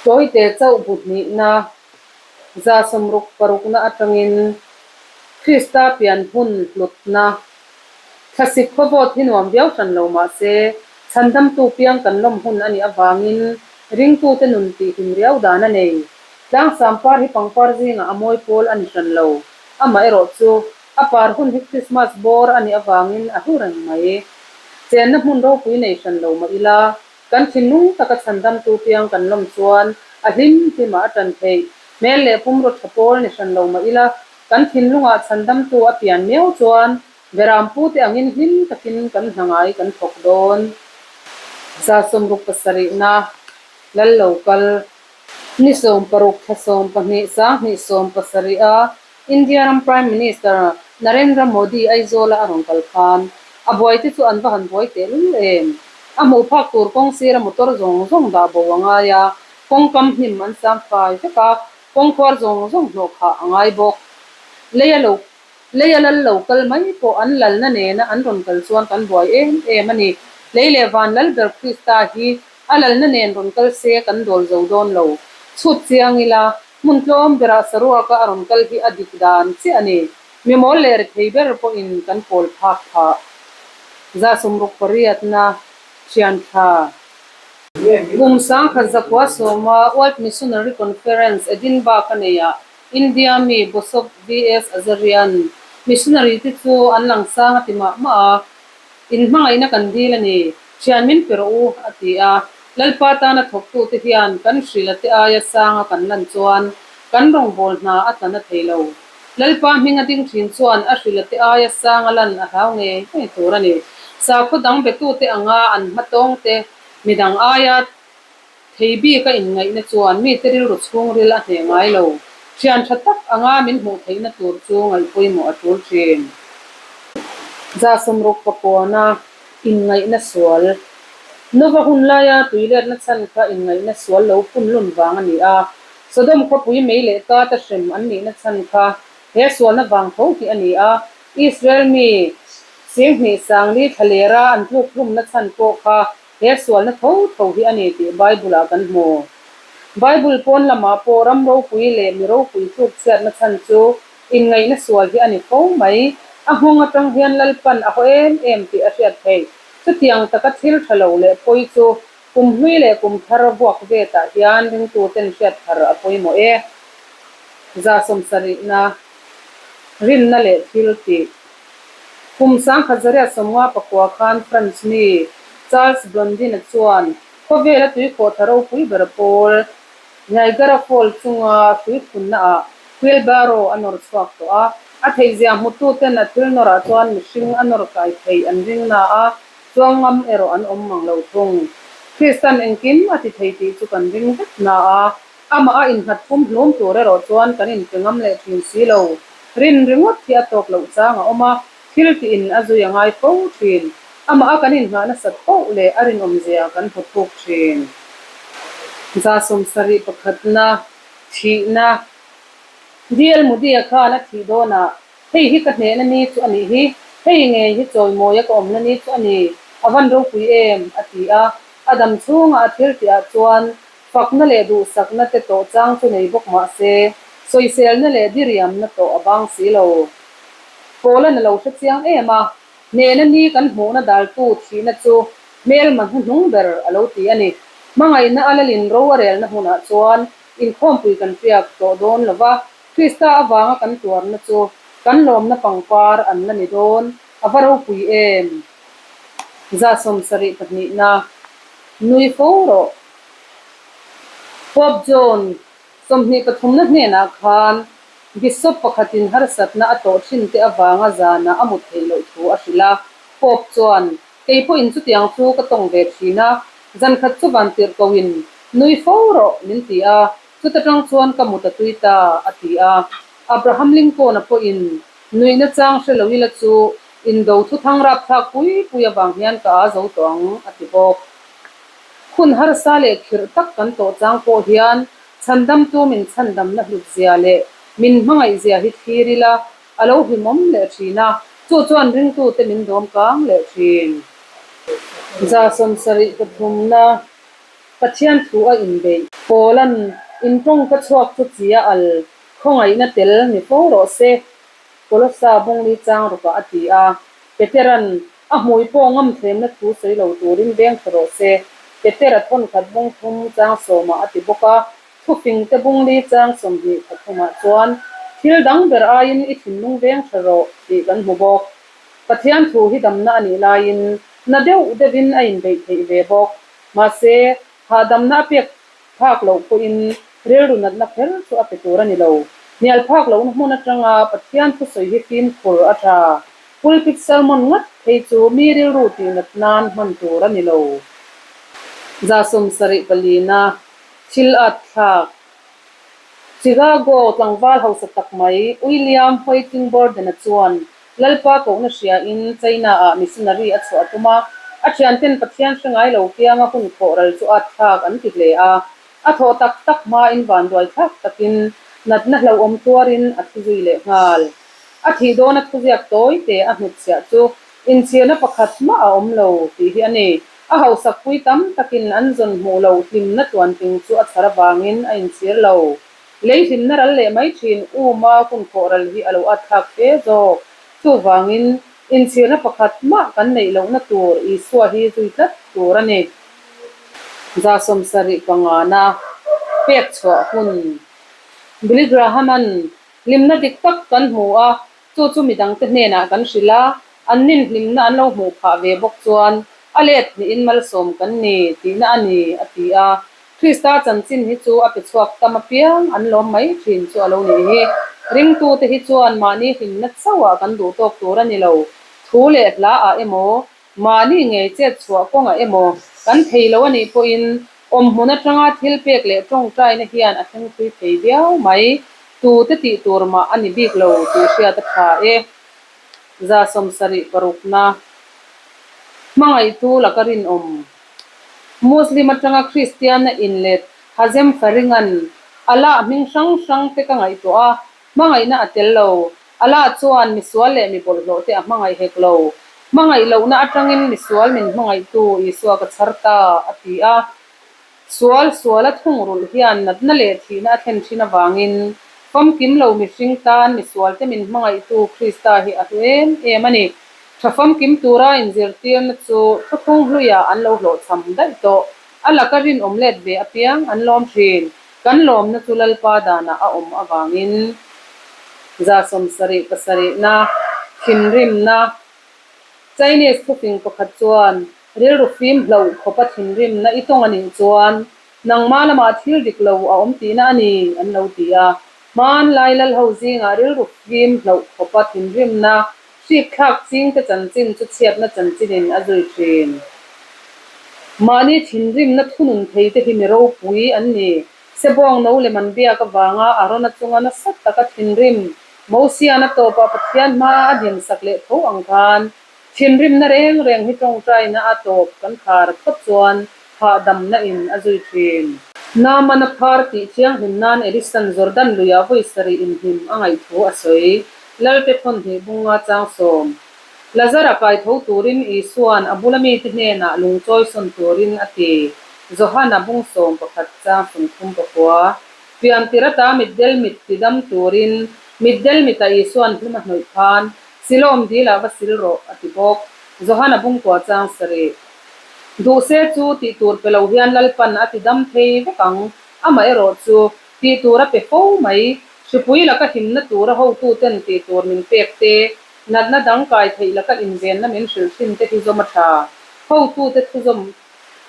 Tawite chauh bu hnihna, 66 na atangin Krista pian hun hlutna, thlasik khawvawt hi nuam viau hran lo mah se, chhandamtu piang kan lawm hun a nih avangin ringtute nun tihhlim riau dan a nei. Tlangsam par hi pangpar zingah a mawi pawl a ni hran lo. Amaherawhchu, a par hun hi Krismas bawr a nih avangin a hlu reng mai. Chenna hmun ropui nei hran lo mah ila, kan thinlung taka chhandamtu piang kan lawm chuan a hlim hlimah a tan theih. Hmel leh pumraw tha pawl ni hran lo mah ila, kan thinlungah chhandamtu a pian miau chuan Berampu te angin hlim takin kan hna ngai kan thawk dawn. 67 na Lal lo kal. Ni 16 thla 12 2017 a India ram Prime Minister Narendra Modi Aizawl-a a rawn kal khan a buaite chu an va han buai tehlul em? A hmuh phak tur kawng sira motor zawng zawng dah bo a ngai a, kawngkam hnim an sam fai vek a, kawngkhuar zawng zawng hnawh khah a ngai bawk. Lei a lo Lei a lal lo kal mai pawh an lalna nena an rawn kal chuan kan buai em em a ni. Lei leh van lal ber Krista hi a lalna nen rawn kal se kan dawl zo dawn lo. Chhut chiang ila, hmun tlawm berah saruaka a rawn kal hi a dik dan chiah a ni. Mi mawl leh rethei ber pawhin kan pawl phak phah. 68 na thian tha. Kum 1910 a World Missionary Conference Edinburgh a neihah India mi Bosop VS Azarian missionary te chu an lang sang a ti mah mah a, In hmangaihna kan dil a ni, thian min pe rawh u, a ti a. Lalpa tana thawktute hian kan hrila te aia sanga kan lan chuan kan rawngbâwl hna a tla na thei lo. Lalpa hminga ding thin chuan a hrila te aia sanga lan a hlau ngei ngei tur a ni. Sakhaw dang betute anga an hmatawng te midang aia Thei bik a inngaihna chuan mite rilru chhungril a hneh ngai lo. Thian tha tak anga min hmuh theihna tur chu ngaih pawimawh a tul thin. 69 a inngaihna sual. Nova hun laia tuiletna chhan kha inngaihna sual lo pun lun vang a ni a. Sodom khawpui mei leh kata hrem an nihna chhan kha he sualna vang tho hi a ni a. Israel mi 20,040 thlalera an tluk hlumna chhan pawh kha He sualna tho tho hi a ni tih Bible-ah kan hmu. Bible pawn lamah pawh ram ropui leh mi ropui tluk chhiatna chhan chu inngaihna sual hi a ni fo mai. A nghawng atang hian Lalpan a haw em em tih a hriat theih. Chutiang taka thil tha lo leh pawi chu kum hlui leh kum thar vuak vetah hian ringtuten hriat thar a pawimawh e. 70 na Rinna leh thil tih. Kum 1959 khan France mi Charles Blondin-a chuan khawvela tuikhawhthla ropui ber pawl Niagara Falls chunga hrui phunnaah wheelbarrow a nawr chhuak tawh a. A theihzia hmututen a thil nawrah chuan mihring a nawr kai theih an ring na a, chuang ngam erawh an awm mang lo thung. Kristan engkim a ti thei tih chu kan ring vek na a, Amah a innghat pum hlum tur erawh chuan kan inpe ngam leh thin si lo. Rin ringawt hi a tawk loh chang a awm a, thil tiin a zui a ngai fo thin. Amah a kan inngah nasat poh leh a rinawmzia kan hmu thuk thin. 71 na, thihna. DL Modi-a khan a thih dawnah, Hei hi ka hnehna ni chu a nih hi, hei ngei hi chawimawia ka awmna ni chu a ni, a van ropui em? a ti a. A dam chhunga a thil tihah chuan Fakna leh duhsakna te tawh chang chu nei bawk mah se, sawiselna leh diriamna tawh a bang si lo. Paula'n a lo hre chiang em a, hnehna ni kan hmuhna daltu thihna chu hmelma hnuhnung ber a lo ti a ni. Hmangaihna a lalin ro a relna hmunah chuan inkhawmpui kan tiak tawh dawn lo va, Krista avanga kan tuarna chu kan lawmna pangpar an la ni dawn, a va ropui em! 72 na Nui fo rawh. Pope John 23 na hnenah khan Bishop pakhatin harsatna a tawh thin te avanga zanah a mut theih loh thu a hrilh a. Pope chuan, Kei pawhin chutiang chu ka tawng ve thin a, zan khat chu van tirh koin nui fo rawh min ti a, chuta tang chuan ka mut a tui ta, a ti a. Abraham Lincoln-a pawhin nuihna chang hre lo ila chu indo thuthang rapthlak pui pui avang hian ka aa zo tawh ang, a ti bawk. Hun harsa leh khirh tak kan tawh chang pawh hian chhandamtu min chhandamna hlutzia leh min hmangaihzia hi thlir ila a lo hlimawm leh thin a, chu chuan ringtute min dawm kang leh thin. 73 na. Pathian thu a inbeih. Paula'n in tawngka chhuak chu chi a al, khawngaihna tel ni fo rawh se, Kolossa bungli chang rukah a ti a. Petera'n a hmui pawh ngam thlemna thu sawi lo turin veng tha rawh se, Petera thawnkhat bung thum chang sawmah a ti bawk a. Thufingte bungli chang 20 pathumah chuan thil dang ber aiin i thinlung veng tha rawh tih kan hmu bawk. Pathian thu hi damna a nih laiin na deuh deuhin a inbeih theih ve bawk. Mahse, hahdamna a pek phak loh pawhin rilru natna kher chu a pe tur a ni lo. Hnial phak lohna hmun atanga Pathian thusawi hi fimkhur a tha. Pulpit sermon ngat phei chu mi rilru tihnat nan hman tur a ni lo. 74 na thil at thlak. Chicago tlangval hausa tak mai William Whiting Borden-a chuan Lalpa kohna hriain China-ah missionary a chhuah a tum a, a thianten Pathian hre ngai lo kianga hun khawh ral chu at thlak an ti hle a. A thawh tak tak hmain vanduai thlak takin natna hlauhawm tuarin a thi zui leh nghal. A thih dawna thuziak tawi te a hnutchhiah chu inchhirna pakhat mah a awm lo tih hi a ni. A hausak pui tam takin an zawn hmuh loh hlimna tluanting chu a chhar avangin a inchhir lo. Lei hlimna ral leh mai thin Uma hun khawh ral hi a lo at thlak fe zawk. Chuvangin, inchhirna pakhat mah kan neih lohna tur Isua hi zui tlat tur a ni. 75 na pek chhuah hun Billy Graham-a'n hlimna dik tak kan hmu a, chu chu midangte hnenah kan hrilh a, an nin hlimna an lo hmuh phah ve bawk chuan a let hnihin malsawm kan ni tihna a ni, a ti a. Krista chanchin hi chu a pe chhuak tam apiang an lawm mai thin chu a lo nih hi. Ringtute hi chuan mahni hlimna chauhah kan duh tawk tur a ni lo. Thu leh hlaah emaw, mahni ngei chet chhuah kawngah emaw kan thei lo a nih pawhin awmhmun atanga thil pek leh tawngtaina hian a thleng thui thei viau mai. Tute tih tur mah a ni bik lo tih hriat a tha e. 76 na Hmangaihtu laka rinawm. Muslim atanga Kristianna inlet Hazem Faringan Allah hming hrang hrang te ka ngaihtuah a, hmangaihna a tel lo. Allah chuan misual leh mi bawlhhlawh te a hmangaih hek lo. Hmangaih lohna atangin misual min hmangaihtu Isua ka chhar ta, a ti a. Sual suala thungrulh hian natna leh thihna a thlen thin avangin famkim lo mihring tan misualte min hmangaihtu Krista hi a hlu em em a ni. Tha famkim tura inzirtirna chu thuthlung hluiah an lo hlawhchham daih tawh. A laka rinawm let ve apiang an lawm thin. Kan lawmna chu Lalpa danah a awm avangin 77 na thinrimna Chinese thufing pakhat chuan Rilru fim hlauh khawpa thinrimna i tawng a nih chuan nangmah lamah thil dik lo a awm tihna a ni, an lo ti a. Hmanlai lalho zingah rilru fim hlauh khawpa thinrimna hrikthlak chingte chanchin chu chhiatna chanchinin a zui thin. Mahni thinrimna thunun theite hi mi ropui an ni. Sebawng no lem an biak avanga Arona chunga nasa taka thinrim Mosiana tawpah Pathian hmaa a dinsak leh tho ang khan Thinrimna reng reng hi tawngtaina a tawp kan khar phawt chuan hahdamna in a zui thin. Naamana phar tih thianghlim nan Elisan Jordan luiah vawi sarih inhnim a ngaih thu a sawi. Lalte thawn hnih bunga chang sawm. Lazara kai tho turin Isua'n a bula mite hnenah lungchawi sawn turin a ti. Johana bung 11 chang 34. Pian tir ata mitdel mit tidam turin mitdel mita Isua'n hlum a hnawih khan Silawm dilah va sil rawh, a ti bawk. Johana bungkua chang sarih. Duh se chu tih tur pe lo hian Lalpan a ti dam thei vek ang. Amaherawh chu, tih tur a pe fo mai. Hripui laka himna tura hotuten tih tur min pek te, natna dang kai theih laka invenna min hrilh thin te hi zawm a tha. Hotute thu zawm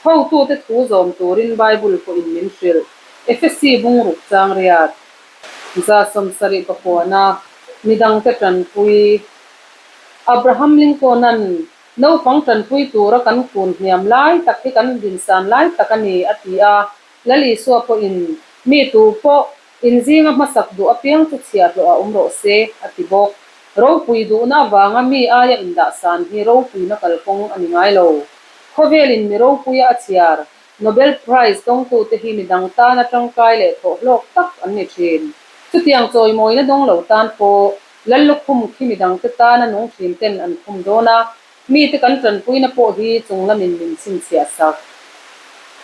Hotute thu zawm turin Bible pawhin min hrilh. Efesi bungruk chang riat. 79 na midangte tanpui. Abraham Lincoln-a'n naupang tanpui tura kan kun hniam lai tak hi kan dinsan lai tak a ni, a ti a. Lal Isua pawhin, Mi tu pawh inzinga hmasak duh apiang chu chhiahhlawh a awm rawh se, a ti bawk. Ropui duhna avanga mi aia indahsan hi ropuina kalkawng a ni ngai lo. Khawvelin mi ropuia a chhiar Nobel Prize dawngtute hi midang tana tangkai leh thawhhlawk tak an ni thin. Chutiang chawimawina dawng lo tan pawh Lal lukhum khi midangte tana nung thin ten an khum dawn a, mite kan tanpuina pawh hi chung lamin min chhinchhiah sak.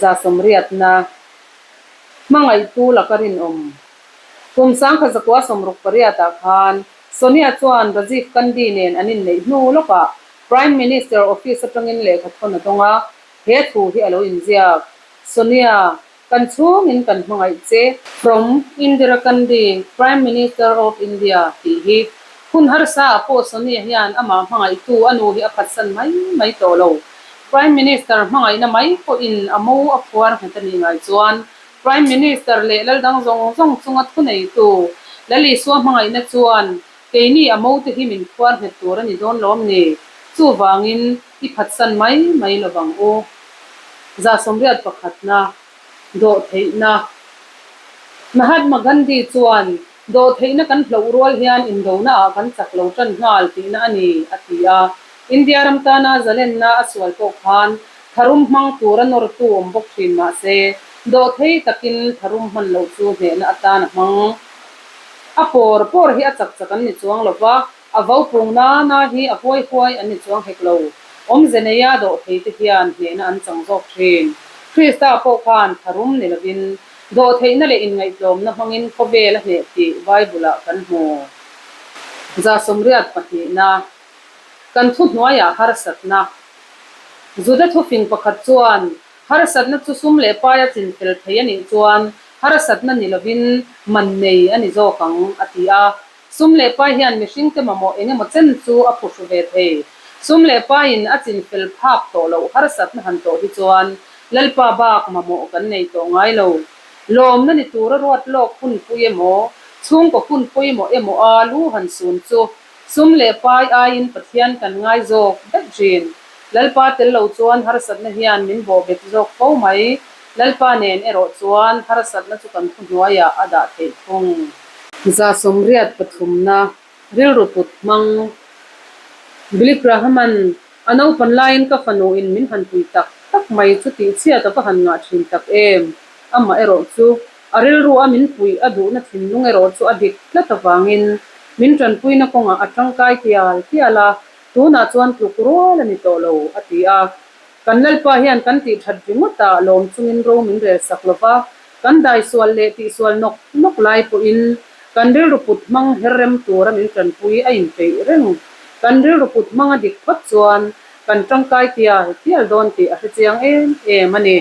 Zasawmriatna Hmangaihtu laka rinawm. Kum 1968 ah khan Sonia chuan Rajiv Gandhi nen an inneih hnu lawkah Prime Minister office atangin lehkha thawn a dawng a, he thu hi a lo inziak, Sonia, Kan chhungin kan hmangaih che. From Indira Gandhi, Prime Minister of India tih hi hun harsa ah pawh Sonia hian amah hmangaihtu a nu hi a phatsan mai mai tawh lo. Prime Minister hmangaihna mai pawhin a mo a phuar nghet a nih ngai chuan Prime Minister leh lal dang zawng zawng chunga thuneitu Lal Isua hmangaihna chuan keini a mo te hi min phuar nghet tur a ni dawn lawm ni? Chuvangin I phatsan mai mai lovang u. 81 pakhatna, Dawhtheihna. Mahatma Gandhi chuan, Dawhtheihna kan hloh rual hian indona ah kan chak lo tan nghal tihna a ni, a ti a. India ram tana zalenna a sual pawh khan tharum hmang tura nawrtu awm bawk thin mah se, dawhthei takin tharum hman loh chu hnehna atan a hmang. A pawr pawr hi a chak chak an ni chuang lova, A vo pung na na hi a huai huai an ni chuang hek lo. Awmze neia dawh thei te hian hnehna an chang zawk thin. Krista pawh khan tharum ni lovin, dawh theihna leh inngaihtlawmna hmangin khawvel a hneh tih Bible-ah kan hmu. 82na, Kan thuhnuaiah harsatna. Juda thufing pakhat chuan, Harsatna chu sum leh paia chinfel thei a nih chuan harsatna ni lovin man nei a ni zawk ang, a ti a. Sum leh pai hian mihringte mamawh eng emaw chen chu a phuhru ve thei. Sum leh paiin a chinfel phak tawh loh harsatna han tawh hi chuan Lalpa bak mamawh kan nei tawh ngai lo. Lawmna ni tura ruat lawk hun pui emaw, chhungkaw hun pawimawh emaw a lu han sun chu sum leh pai aiin Pathian kan ngai zawk daih thin. Lalpa tel lo chuan harsatna hian min bawhbet zawk fo mai. Lalpa nen erawh chuan harsatna chu kan thuhnuaiah a dah theih thung. 83na, rilru put hmang. Billy Graham-a'n a naupan laiin ka fanu in min han pui tak tak mai chu tih chhiat a va han ngah thin tak em. Amah erawh chu a rilru a min puih a duhna thinlung erawh chu a dik tlat avangin min tanpuina kawngah a tangkai tial tial a, tunah chuan tluk rual a ni tawh lo, a ti a. Kan Lalpa hian kan tih that ringawt ah lawm chungin ro min rel sak lo va, kan daisual leh tihsual nawk nawk lai pawhin kan rilru put hmang her rem tura min tanpui a inpeih reng. Kan rilru put hmang a dik phawt chuan kan tangkai tial tial dawn tih a hrechiang em em a ni.